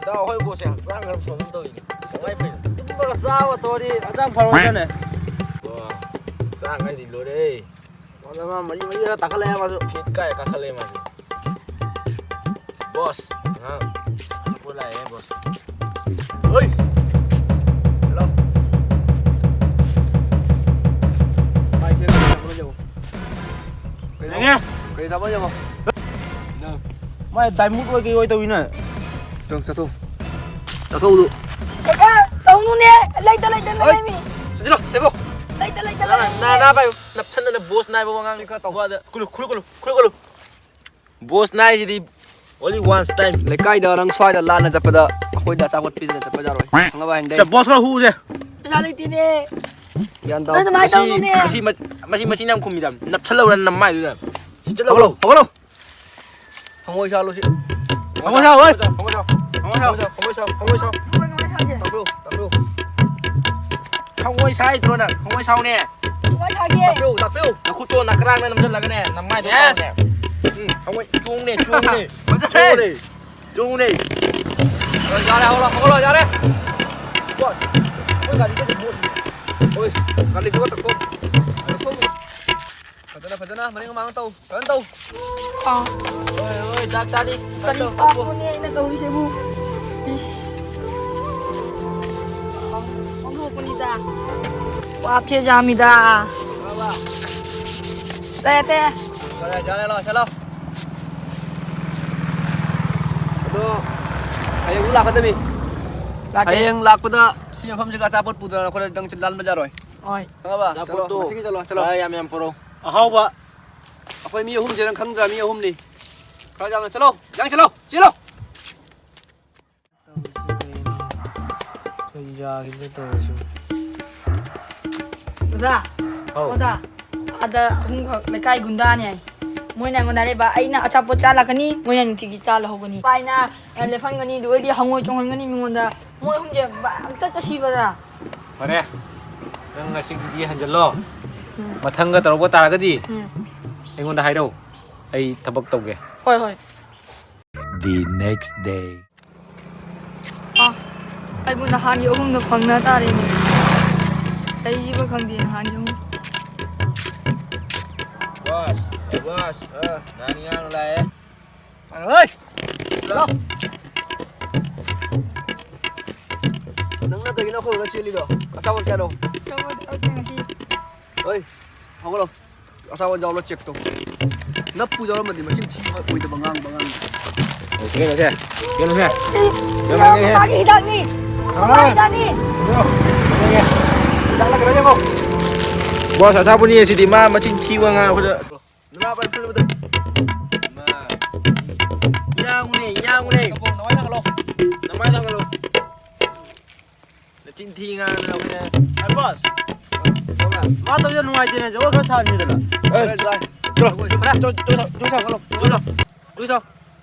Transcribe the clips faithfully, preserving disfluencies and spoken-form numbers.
ꯏꯇꯥꯎ, ꯑꯩꯈꯣꯏ ꯕꯣꯁꯁꯦ ꯍꯛꯆꯥꯡ ꯈꯔ ꯐꯕ ꯇꯧꯏꯅꯦ꯫ ꯀꯃꯥꯏ ꯐꯩꯅꯣ? ꯇꯨꯝꯕꯒ ꯆꯥꯕ ꯇꯧꯔꯗꯤ ꯍꯛꯆꯥꯡ ꯐꯔꯣꯏꯗ꯭ꯔꯅꯦ? ꯕꯣ, ꯍꯛꯆꯥꯡ ꯍꯥꯏꯗꯤ ꯂꯣꯏꯔꯦ꯫ ꯃꯥ ꯃꯔꯤ ꯃꯔꯤ ꯈꯔ ꯇꯥꯈꯠꯂꯛꯑꯦ ꯃꯥꯁꯨ꯫ ꯐꯤꯠ ꯀꯥꯏ ꯀꯥꯈꯠꯂꯛꯑꯦ ꯃꯥꯁꯦ꯫ ꯕꯣꯁ, ꯑꯉꯥꯡ ꯑꯆꯥꯄꯣꯠ ꯂꯥꯛꯑꯦ, ꯕꯣꯁ꯫ ꯍꯣꯏ! ꯍꯜꯂꯣ꯫ ꯃꯥꯏ ꯁꯦꯝꯕ ꯌꯥꯕ꯭ꯔꯣ ꯌꯦꯡꯉꯣ꯫ ꯀꯩꯅꯣ? ꯌꯦꯡꯉꯦ꯫ ꯀꯩ ꯊꯕꯛ ꯌꯦꯡꯉꯣ? ꯃꯥꯏ ꯗꯥꯏꯃꯨꯠ ꯑꯣꯏ ꯀꯩ ꯑꯣꯏ ꯇꯧꯋꯤꯅꯦ꯫ ꯆꯠꯊꯣꯛ, ꯆꯠꯊꯣꯛ꯫ ꯆꯠꯊꯣꯛꯎꯗꯨ꯫ ꯀꯀꯥ, ꯇꯧꯅꯨꯅꯦ꯫ ꯂꯩꯇ ꯂꯩꯇꯅ ꯍꯣꯏ꯫ ꯂꯩꯃꯤ꯫ ꯆꯠꯁꯤꯜꯂꯣ, ꯂꯦꯞꯄꯣ꯫ ꯂꯩꯇ ꯂꯩꯇꯅ ꯅꯥ, ꯂꯩꯃꯤ꯫ ꯅꯥ, ꯅꯥ ꯄꯥꯏꯌꯨ꯫ ꯅꯞꯁꯟꯗꯅ ꯕꯣꯁ ꯅꯥꯏꯕ ꯋꯥꯉꯥꯡ ꯈꯔ ꯇꯧ꯫ ꯋꯥꯗ ꯈꯨꯂꯨ, ꯈꯨꯂꯨ, ꯈꯨꯂꯨ, ꯈꯨꯂꯨ, ꯈꯨꯂꯨ꯫ Bose ꯅꯥꯏꯁꯤꯗꯤ only once time꯫ ꯂꯩꯀꯥꯏꯗ ꯅꯪ ꯁ꯭ꯋꯥꯏꯗ ꯂꯥꯟꯅ ꯆꯠꯄꯗ ꯑꯩꯈꯣꯏꯗ ꯑꯆꯥꯄꯣꯠ ꯄꯤꯗꯅ ꯆꯠꯄ ꯌꯥꯔꯣꯏ꯫ ꯈꯪꯉꯕ ꯍꯥꯏꯅ? ꯁꯦ, ꯕꯣꯁ ꯈꯔ ꯍꯨꯁꯦ꯫ ꯄꯩꯁꯥ ꯂꯩꯇꯦꯅꯦ꯫ ꯒ꯭ꯌꯥꯟ ꯇꯥꯎ꯫ ꯅꯪ ꯑꯗꯨꯃꯥꯏꯅ ꯃꯁꯤ, ꯇꯧꯅꯨꯅꯦ꯫ ꯃꯁꯤ, ꯃꯁꯤ, ꯃꯁꯤ ꯅꯝ ꯈꯨꯝꯃꯤꯗ꯫ ꯅꯞꯁꯜꯂꯧꯔ ꯅꯃꯥꯏꯗꯨꯗ꯫ ꯁꯤ ꯆꯠꯂꯧꯔꯣ꯫ ꯍꯧꯒꯠꯂꯣ, ꯍꯧꯒꯠꯂꯣ꯫ ꯍꯪꯉꯣꯏ ꯁꯥꯠꯂꯣ ꯁꯤ꯫ ꯍꯪꯉꯣꯏ ꯁꯥꯠꯂꯣ, ꯍꯣꯏ꯫ ꯍꯪꯉꯣꯏ ꯁꯥꯠꯂꯣ, ꯍꯪꯉꯣꯏ ꯁꯥꯠꯂꯣ, ꯍꯪꯉꯣꯏ ꯁꯥꯠꯂꯣ, ꯍꯪꯉꯣꯏ ꯁꯥꯠꯂꯣ꯫ ꯍꯪꯉꯣꯏ ꯀꯃꯥꯏꯅ ꯁꯥꯠꯀꯦ? ꯇꯥꯛꯄꯤꯌꯨ, ꯇꯥꯛꯄꯤꯌꯨ꯫ ꯍꯪꯉꯣꯏ ꯁꯥꯏꯗ꯭ꯔꯣ ꯅꯪ? ꯍꯪꯉꯣꯏ ꯁꯥꯎꯅꯦ꯫ ꯀꯃꯥꯏꯅ ꯁꯥꯠꯀꯦ? ꯇꯥꯛꯄꯤꯌꯨ, ꯇꯥꯛꯄꯤꯌꯨ꯫ ꯅꯈꯨꯠꯇꯣ ꯅꯀ꯭ꯔꯥꯡꯅ ꯅꯝꯁꯤꯜꯂꯒꯅꯦ, ꯅꯃꯥꯏꯗꯣ ꯌꯦꯁ꯫ ꯇꯧꯅꯦ꯫ ꯎꯝ, ꯍꯪꯉꯣꯏ ꯆꯣꯡꯅꯦ, ꯆꯣꯡꯅꯦ꯫ ꯐꯖꯔꯦ꯫ ꯆꯣꯡꯅꯦ, ꯆꯣꯡꯅꯦ꯫ ꯍꯣꯏ, ꯌꯥꯔꯦ, ꯍꯧꯒꯠꯂꯣ, ꯍꯧꯒꯠꯂꯣ, ꯌꯥꯔꯦ꯫ ꯀꯣ, ꯑꯩꯈꯣꯏ ꯒꯥꯔꯤꯗ ꯑꯗꯨꯝ ꯃꯣꯠꯂꯤ꯫ ꯍꯣꯏ, ꯒꯥꯔꯤꯗꯨꯒ ꯇꯧꯊꯣꯛ-, ꯇꯧꯊꯣꯛ-, ꯐꯖꯅ, ꯐꯖꯅ ꯃꯅꯤꯡ ꯃꯃꯥꯡ ꯇꯧ꯫ ꯐꯖꯅ ꯇꯧ꯫ ꯑꯥ꯫ ꯍꯣꯏ, ꯍꯣꯏ, ꯗꯥꯛ ꯇꯥꯅꯤ꯫ ꯀꯔꯤ ꯇꯧ, ꯇꯧ꯫ ꯄꯥꯞꯅꯣꯅꯦ ꯑꯩꯅ ꯇꯧꯔꯤꯁꯤꯕꯨ? ꯏꯁ꯫ ꯑꯣꯟꯊꯣꯛꯄꯅꯤꯗ꯫ ꯄꯥꯞꯁꯦ ꯌꯥꯝꯃꯤꯗ꯫ ꯐꯔꯕ? ꯇꯦ, ꯇꯦ꯫ ꯌꯥꯔꯦ, ꯌꯥꯔꯦ, ꯂꯥꯛꯑꯣ, ꯆꯠꯂꯣ꯫ ꯑꯗꯣ ꯍꯌꯦꯡꯁꯨ ꯂꯥꯛꯀꯗꯕꯤ꯫ ꯂꯥꯛꯀꯦ꯫ ꯍꯌꯦꯡ ꯂꯥꯛꯄꯗ ꯁꯤ ꯃꯐꯝꯁꯤꯒ ꯑꯆꯥꯄꯣꯠ ꯄꯨꯗꯅ ꯑꯩꯈꯣꯏ ꯅꯪ ꯂꯥꯟꯕ ꯌꯥꯔꯣꯏ꯫ ꯍꯣꯏ꯫ ꯈꯪꯉꯕ? ꯆꯠꯂꯣ, ꯑꯆꯥꯄꯣꯠꯇꯣ ꯉꯁꯤꯒꯤ ꯆꯠꯂꯣ, ꯆꯠꯂꯣ꯫ ꯈꯔ ꯌꯥꯝ ꯌꯥꯝ ꯄꯨꯔꯛꯑꯣ꯫ ꯑꯍꯥꯎꯕ꯫ ꯑꯩꯈꯣꯏ ꯃꯤ ꯑꯍꯨꯝꯁꯦ ꯅꯪ ꯈꯪꯗ꯭ꯔꯥ? ꯃꯤ ꯑꯍꯨꯝꯅꯤ꯫ ꯈꯔ ꯌꯥꯝꯅ ꯆꯠꯂꯣ, ꯌꯥꯡ ꯆꯠꯂꯣ, ꯆꯦꯜꯂꯣ꯫ ꯇꯧꯔꯤꯁꯤ ꯀꯩꯅꯣ? ꯑꯩꯈꯣꯏ ꯌꯥꯈꯤꯗ꯭ꯔꯦ ꯇꯧꯔꯤꯁꯤ꯫ ꯑꯣꯖꯥ, ꯑꯧ꯫ ꯑꯣꯖꯥ, ꯑꯥꯗ ꯑꯍꯨꯝꯈꯛ ꯂꯩꯀꯥꯏ ꯒꯨꯟꯗꯥꯅꯤ ꯍꯥꯏ꯫ ꯃꯣꯏꯅ ꯑꯩꯉꯣꯟꯗ ꯍꯥꯏꯔꯛꯏꯕ, ꯑꯩꯅ ꯑꯆꯥꯄꯣꯠ ꯆꯥ ꯂꯥꯛꯀꯅꯤ, ꯃꯣꯏꯅ ꯅꯨꯡꯇꯤꯒꯤ ꯆꯥ ꯂꯧꯍꯧꯒꯅꯤ꯫ ꯄꯥꯏꯅ, ꯑ, ꯂꯦꯞꯍꯟꯒꯅꯤ, ꯑꯗꯨꯒꯩꯗꯤ ꯍꯪꯉꯣꯏ ꯆꯣꯡꯍꯟꯒꯅꯤ ꯃꯤꯉꯣꯟꯗ꯫ ꯃꯣꯏ ꯑꯍꯨꯝꯁꯦ ꯕ-, ꯑꯝꯇ ꯆꯠꯁꯤꯕꯗ꯫ ꯐꯔꯦ, ꯅꯪ ꯉꯁꯤꯒꯤꯗꯤ ꯍꯟꯖꯜꯂꯣ꯫ ꯎꯝ꯫ ꯃꯊꯪꯒ ꯇꯧꯔꯛꯄ ꯇꯥꯔꯒꯗꯤ ꯎꯝ꯫ ꯑꯩꯉꯣꯟꯗ ꯍꯥꯏꯔꯛꯎ, ꯑꯩ ꯊꯕꯛ ꯇꯧꯒꯦ꯫ ꯍꯣꯏ, ꯍꯣꯏ꯫ The next day. ꯑꯩꯕꯨ ꯅꯍꯥꯟꯒꯤ ꯑꯍꯨꯝꯗꯣ ꯐꯪꯅ ꯇꯥꯔꯦꯅꯦ꯫ ꯂꯩꯔꯤꯕ ꯈꯪꯗꯦ ꯅꯍꯥꯟꯒꯤ ꯑꯍꯨꯝ꯫ ꯕꯣꯁ, ꯕꯣꯁ, ꯑ, ꯅꯍꯥꯟꯒꯤ ꯑꯉꯥꯡ ꯂꯥꯛꯑꯦ꯫ ꯍꯣꯏ! ꯂꯥꯎ! ꯅꯪꯅ ꯀꯩꯒꯤꯅꯣ ꯑꯩꯈꯣꯏ ꯎꯔ ꯆꯦꯜꯂꯤꯗꯣ? ꯑꯆꯥꯄꯣꯠ ꯀꯌꯥꯅꯣ? ꯑꯆꯥꯄꯣꯠ ꯑꯩ ꯉꯁꯤ ꯍꯣꯏ! ꯍꯧꯒꯠꯂꯣ꯫ ꯑꯆꯥꯄꯣꯠ ꯌꯥꯎꯔ ꯆꯦꯛ ꯇꯧ꯫ ꯅꯞꯄꯨ ꯌꯥꯎꯔꯝꯃꯗꯤ ꯃꯆꯤꯟ ꯊꯤꯕ ꯑꯣꯏꯗꯕ ꯉꯥꯡꯕ ꯉꯥꯡꯕ꯫ ꯀꯩꯅꯣꯁꯦ, ꯀꯩꯅꯣꯁꯦ, ꯀꯩꯅꯣꯁꯦ꯫ ꯃꯥꯒꯤ ꯍꯤꯗꯥꯛꯅꯤ꯫ ꯃꯥꯒꯤ ꯍꯤꯗꯥꯛꯅꯤ꯫ ꯍꯤꯗꯥꯛꯅ ꯀꯩꯅꯣ ꯌꯦꯡꯉꯣ꯫ ꯕꯣꯁ, ꯑꯆꯥꯄꯣꯠꯅꯤ ꯑꯁꯤꯗꯤ ꯃꯥ ꯃꯆꯤꯟ ꯊꯤꯕ ꯉꯥꯡ ꯑꯩꯈꯣꯏꯗ꯫ ꯅꯃꯥ ꯄꯥꯏ ꯐꯨꯜꯂꯨꯕꯗ꯫ ꯏꯃꯥ꯫ ꯌꯥꯡꯉꯨꯅꯦ, ꯌꯥꯡꯉꯨꯅꯦ꯫ ꯅꯃꯥꯏ ꯊꯥꯡꯒꯠꯂꯣ꯫ ꯅꯃꯥꯏ ꯊꯥꯡꯒꯠꯂꯣ꯫ ꯅꯆꯤꯟ ꯊꯤ ꯉꯥꯡꯗꯅ ꯑꯩꯈꯣꯏꯅ꯫ ꯑꯦ, ꯕꯣꯁ꯫ ꯃꯥ ꯇꯧꯁꯦ ꯅꯨꯡꯉꯥꯏꯇꯦꯅꯦ, ꯖꯒꯣꯏ ꯈꯔ ꯁꯥꯍꯟꯁꯤꯗꯅ꯫ ꯑꯦ, ꯖꯒꯣꯏ ꯁꯥ-, ꯇꯨ-, ꯇꯨ-, ꯇꯨ-, ꯇꯨ-, ꯇꯨ-, ꯇꯨ-, ꯇꯨ-, ꯇꯨ-, ꯇꯨ-,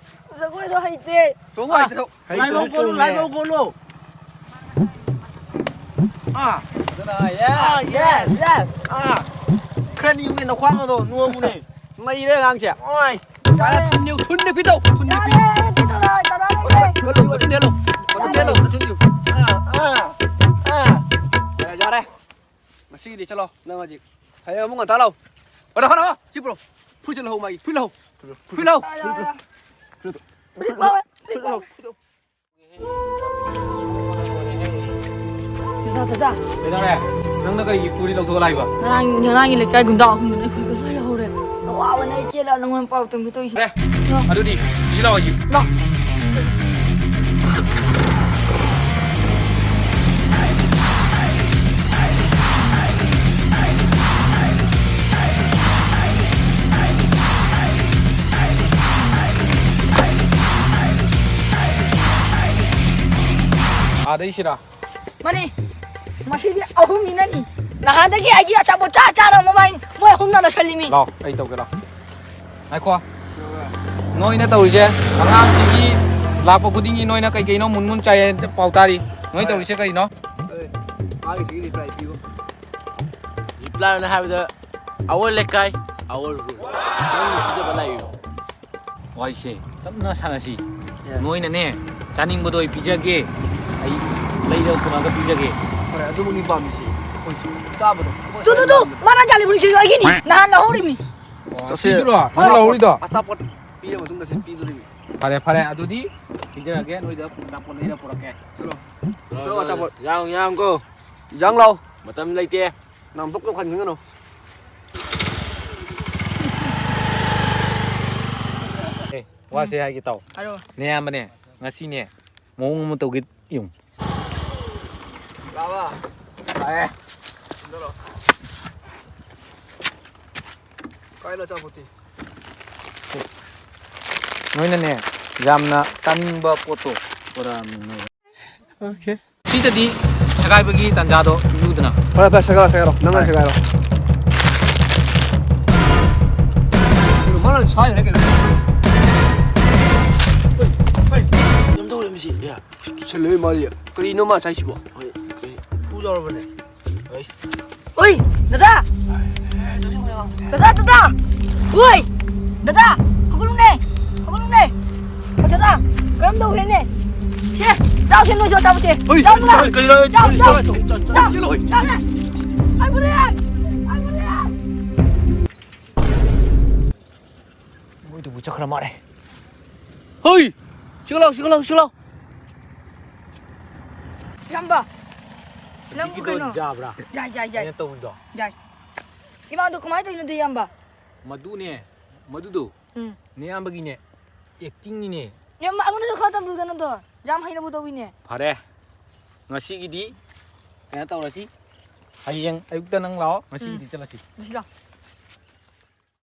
ꯖꯒꯣꯏꯗꯣ ꯍꯩꯇꯦ꯫ ꯆꯣꯡꯉꯨ ꯍꯩꯇ꯭ꯔꯣ? ꯂꯥꯏꯕꯧ ꯀꯣꯜꯂꯨ, ꯂꯥꯏꯕꯧ ꯀꯣꯜꯂꯨ꯫ ꯑꯥ꯫ ꯑꯗꯨꯅ, yes, ꯑꯥ, yes, yes꯫ ꯑꯥ꯫ ꯈꯔ ꯅꯤꯌꯨꯅꯦ, ꯅꯈ꯭ꯋꯥꯡ ꯑꯗꯣ ꯅꯣꯝꯃꯨꯅꯦ꯫ ꯃꯩꯔꯦ ꯑꯉꯥꯡꯁꯦ꯫ ꯑꯣꯏ꯫ ꯁꯨꯃꯥꯏꯅ ꯊꯨꯟ ꯅꯤꯌꯨ, ꯊꯨꯟ ꯅꯤꯌꯨ ꯄꯤꯗꯧ, ꯊꯨꯟ ꯅꯤꯌꯨ ꯄꯤ꯫ ꯌꯥꯔꯦ, ꯑꯗꯨ ꯇꯧꯔꯣꯏ, ꯇꯧꯔꯣꯏ, ꯇꯧꯔꯣꯏ꯫ ꯀꯜꯂꯨ, ꯃꯊꯨꯟ ꯊꯦꯜꯂꯨ, ꯃꯊꯨꯟ ꯊꯦꯜꯂꯨ, ꯃꯊꯨꯟ ꯊꯦꯜꯂꯨ꯫ ꯑꯥ, ꯑꯥ, ꯑꯥ꯫ ꯌꯥꯔꯦ, ꯌꯥꯔꯦ꯫ ꯉꯁꯤꯒꯤꯗꯤ ꯆꯠꯂꯣ, ꯅꯪ ꯍꯧꯖꯤꯛ꯫ ꯍꯌꯦꯡ ꯑꯃꯨꯛ ꯉꯟꯇꯥ ꯂꯥꯛꯑꯣ꯫ ꯑꯣ, ꯅꯈꯣ, ꯅꯈꯣ, ꯁꯤ ꯄꯨꯔꯛꯑꯣ꯫ ꯐꯨꯔꯤꯠ ꯂꯧꯍꯧ ꯃꯥꯒꯤ, ꯐꯨꯔꯤꯠ ꯂꯧꯍꯧ꯫ ꯐꯨꯔꯤꯠ ꯂꯧꯍꯧ꯫ ꯐꯨꯔꯤꯠ ꯂꯧꯍꯧ꯫ ꯗꯗꯥ, ꯗꯗꯥ꯫ ꯀꯩꯗꯧꯔꯦ? ꯅꯪꯅ ꯀꯔꯤꯒꯤ ꯐꯨꯔꯤꯠ ꯂꯧꯊꯣꯛꯑ ꯂꯥꯛꯏꯕ? ꯉꯔꯥꯡ, ꯉꯔꯥꯡꯒꯤ ꯂꯩꯀꯥꯏ ꯒꯨꯟꯗꯥ ꯑꯍꯨꯝꯗꯨꯅ ꯑꯩꯈꯣꯏꯒ ꯂꯣꯏ ꯂꯧꯍꯧꯔꯦ꯫ ꯑꯋꯥꯕꯅ ꯑꯩ ꯆꯦꯜꯂ ꯅꯉꯣꯟꯗ ꯄꯥꯎ ꯇꯝꯒꯦ ꯇꯧꯔꯤꯁꯦ꯫ ꯑꯦ, ꯑꯗꯨꯗꯤ ꯁꯤ ꯂꯥꯛꯑꯣ, ꯁꯤ꯫ ꯂꯥꯛ꯫ ꯑꯥꯗꯩ ꯁꯤꯔꯥ? ꯃꯥꯅꯤ꯫ ꯃꯁꯤꯗꯤ ꯑꯍꯨꯝꯅꯤꯅꯅꯤ꯫ ꯅꯍꯥꯟꯗꯒꯤ ꯑꯩꯒꯤ ꯑꯆꯥꯄꯣꯠ ꯆꯥ ꯆꯥꯅ ꯃꯣꯕꯥꯏꯜ ꯃꯣꯏ ꯑꯍꯨꯝꯅ ꯂꯣꯏꯁꯜꯂꯤꯃꯤ꯫ ꯂꯥꯎ, ꯑꯩ ꯇꯧꯒꯦ, ꯂꯥꯎ꯫ ꯉꯥꯏꯈꯣ꯫ ꯅꯣꯏꯅ ꯇꯧꯔꯤꯁꯦ, ꯑꯉꯥꯡꯁꯤꯒꯤ ꯂꯥꯛꯄ ꯈꯨꯗꯤꯡꯒꯤ ꯅꯣꯏꯅ ꯀꯩ ꯀꯩꯅꯣ ꯃꯨꯟ ꯃꯨꯟ ꯆꯥꯏ ꯍꯥꯏꯅ ꯄꯥꯎ ꯇꯥꯔꯤ꯫ ꯅꯣꯏ ꯇꯧꯔꯤꯁꯦ ꯀꯔꯤꯅꯣ? ꯑꯦ, ꯃꯥꯒꯤꯁꯤ reply ꯄꯤꯌꯨ꯫ Reply ꯅ ꯍꯥꯏꯕꯗ, "Our ꯂꯩꯀꯥꯏ, our rule꯫ ꯅꯪꯒꯤ ꯄꯤꯖꯕ ꯂꯥꯛꯏꯕ"꯫ ꯋꯥꯔꯤꯁꯦ ꯇꯞꯅ ꯁꯥꯟꯅꯁꯤ꯫ Yes꯫ ꯅꯣꯏꯅꯅꯦ, ꯆꯥꯅꯤꯡꯕꯗꯣ ꯑꯩ ꯄꯤꯖꯒꯦ꯫ ꯑꯩ ꯂꯩꯔꯒ ꯄꯨꯔꯛꯑꯒ ꯄꯤꯖꯒꯦ꯫ ꯐꯔꯦ, ꯑꯗꯨꯃꯛꯅꯤ ꯄꯥꯝꯃꯤꯁꯤ ꯑꯩꯈꯣꯏꯁꯨ꯫ ꯆꯥꯕꯗꯣ꯫ ꯇꯨ, ꯇꯨ, ꯇꯨ! ꯃꯥꯅ ꯖꯥꯂꯤ ꯐꯨꯔꯤꯠꯁꯤꯁꯨ ꯑꯩꯒꯤꯅꯤ! ꯅꯍꯥꯟ ꯂꯧꯍꯧꯔꯤꯃꯤ! ꯁꯤꯁꯤꯔꯣ? ꯍꯣꯏ꯫ ꯅꯪ ꯂꯧꯍꯧꯔꯤꯗꯣ? ꯑꯆꯥꯄꯣꯠ ꯄꯤꯔ ꯃꯇꯨꯡꯗ ꯁꯤ ꯄꯤꯗꯣꯔꯤꯃꯤ꯫ ꯐꯔꯦ, ꯐꯔꯦ, ꯑꯗꯨꯗꯤ ꯄꯤꯖꯔꯒꯦ, ꯅꯣꯏꯗ ꯑꯆꯥꯄꯣꯠ ꯂꯩꯔ ꯄꯨꯔꯛꯀꯦ꯫ ꯆꯠꯂꯣ꯫ ꯆꯠꯂꯣ, ꯑꯆꯥꯄꯣꯠ꯫ ꯌꯥꯝ, ꯌꯥꯝ ꯀꯣ꯫ ꯌꯥꯝ ꯂꯥꯎ꯫ ꯃꯇꯝ ꯂꯩꯇꯦ꯫ ꯅꯪ ꯕꯛ ꯕꯛ ꯈꯟꯒꯅꯨ꯫ ꯑꯦ, ꯋꯥꯁꯦ ꯍꯥꯏꯒꯦ ꯇꯥꯎ꯫ ꯍꯥꯏꯔꯣ꯫ ꯅꯌꯥꯝꯕꯅꯦ, ꯉꯁꯤꯅꯦ, ꯃꯑꯣꯡ ꯑꯃ ꯇꯧꯒꯦ ꯌꯦꯡꯉꯨ꯫ ꯂꯥꯛꯑꯕ? ꯂꯥꯛꯑꯦ꯫ ꯀꯥꯏ ꯂꯣ ꯑꯆꯥꯄꯣꯠꯇꯤ? ꯅꯣꯏꯅꯅꯦ, ꯌꯥꯝꯅ ꯆꯥꯅꯤꯡꯕ ꯄꯣꯠꯇꯣ ꯄꯨꯔꯛꯑꯕꯅꯤ ꯅꯣꯏ꯫ ꯑꯣꯀꯦ꯫ ꯁꯤꯗꯗꯤ ꯁꯦꯒꯥꯏꯕꯒꯤ ꯇꯥꯟꯖꯥꯗꯣ ꯄꯤꯕꯤꯌꯨꯗꯅ꯫ ꯐꯔꯦ, ꯐꯔꯦ, ꯁꯦꯒꯥꯏꯔꯣ, ꯁꯦꯒꯥꯏꯔꯣ, ꯅꯪꯅ ꯁꯦꯒꯥꯏꯔꯣ꯫ ꯀꯩꯅꯣ, ꯃꯥꯅ ꯁꯥꯏꯔꯦ ꯀꯩꯅꯣ? ꯍꯣꯏ, ꯍꯣꯏ, ꯀꯩꯅꯣꯝ ꯇꯧꯔꯦ ꯃꯁꯤ꯫ ꯌꯥ꯫ ꯇꯨꯁꯜꯂꯣꯏ ꯃꯥꯗꯤ꯫ ꯀꯔꯤꯅꯣ ꯃꯥ ꯆꯥꯏꯁꯤꯕꯣ? ꯍꯣꯏ, ꯀꯔꯤ? ꯐꯨꯗꯧꯔꯕꯅꯦ꯫ ꯑꯩꯁ꯫ ꯑꯣꯏ, ꯗꯗꯥ! ꯗꯗꯥ, ꯗꯗꯥ! ꯑꯣꯏ! ꯗꯗꯥ! ꯍꯧꯒꯠꯂꯨꯅꯦ! ꯍꯧꯒꯠꯂꯨꯅꯦ! ꯑꯣ, ꯗꯗꯥ! ꯀꯔꯝ ꯇꯧꯈ꯭ꯔꯦꯅꯦ? ꯁꯦ, ꯆꯥꯎꯁꯦ ꯅꯣꯏꯁꯨ ꯑꯆꯥꯄꯣꯠꯁꯦ! ꯍꯣꯏ, ꯆꯥꯎ, ꯗꯗꯥ! ꯀꯩ, ꯀꯩ, ꯆꯥꯎ, ꯀꯩ, ꯆꯥꯎ! ꯀꯩ, ꯆꯥꯎ, ꯆꯥꯎ, ꯆꯥꯎ, ꯆꯦꯜꯂꯣ, ꯍꯣꯏ꯫ ꯆꯥꯎꯅꯦ! ꯑꯩ ꯐꯨꯅꯤꯡꯉꯦ! ꯑꯩ ꯐꯨꯅꯤꯡꯉꯦ! ꯃꯣꯏꯗꯨꯕꯨ ꯆꯠꯈ꯭ꯔ ꯃꯥꯜꯂꯦ꯫ ꯍꯣꯏ! ꯁꯤꯒ ꯂꯥꯎ, ꯁꯤꯒ ꯂꯥꯎ, ꯁꯤꯒ ꯂꯥꯎ! ꯏꯌꯥꯝꯕ, ꯅꯪꯕꯨ ꯍꯧꯖꯤꯛꯀꯤꯗꯣ ꯀꯩꯅꯣ? ꯌꯥꯕ꯭ꯔꯥ? ꯌꯥꯏ, ꯌꯥꯏ, ꯌꯥꯏ꯫ ꯑꯩꯅ ꯇꯧꯕꯗꯣ? ꯌꯥꯏ꯫ ꯏꯃꯥꯗꯣ ꯀꯃꯥꯏꯅ ꯇꯧꯔꯤꯅꯣꯗꯣ, ꯏꯌꯥꯝꯕ? ꯃꯗꯨꯅꯦ, ꯃꯗꯨꯗꯣ꯫ ꯎꯝ꯫ ꯅꯌꯥꯝꯕꯒꯤꯅꯦ, ꯑꯦꯛꯇꯤꯡꯅꯤꯅꯦ꯫ ꯏꯌꯥꯝꯕ, ꯑꯩꯉꯣꯟꯗꯁꯨ ꯈꯔ ꯇꯝꯕꯤꯌꯨꯗꯅ ꯑꯗꯣ꯫ ꯌꯥꯝ ꯍꯩꯅꯕꯨ ꯇꯧꯏꯅꯦ꯫ ꯐꯔꯦ꯫ ꯉꯁꯤꯒꯤꯗꯤ ꯀꯩꯅꯣ ꯇꯧꯔꯁꯤ꯫ ꯍꯌꯦꯡ ꯑꯌꯨꯛꯇ ꯅꯪ ꯂꯥꯛꯑꯣ, ꯉꯁꯤꯒꯤꯗꯤ ꯎꯝ꯫ ꯆꯠꯂꯁꯤ꯫ ꯉꯁꯤ ꯂꯥꯛꯑꯣ꯫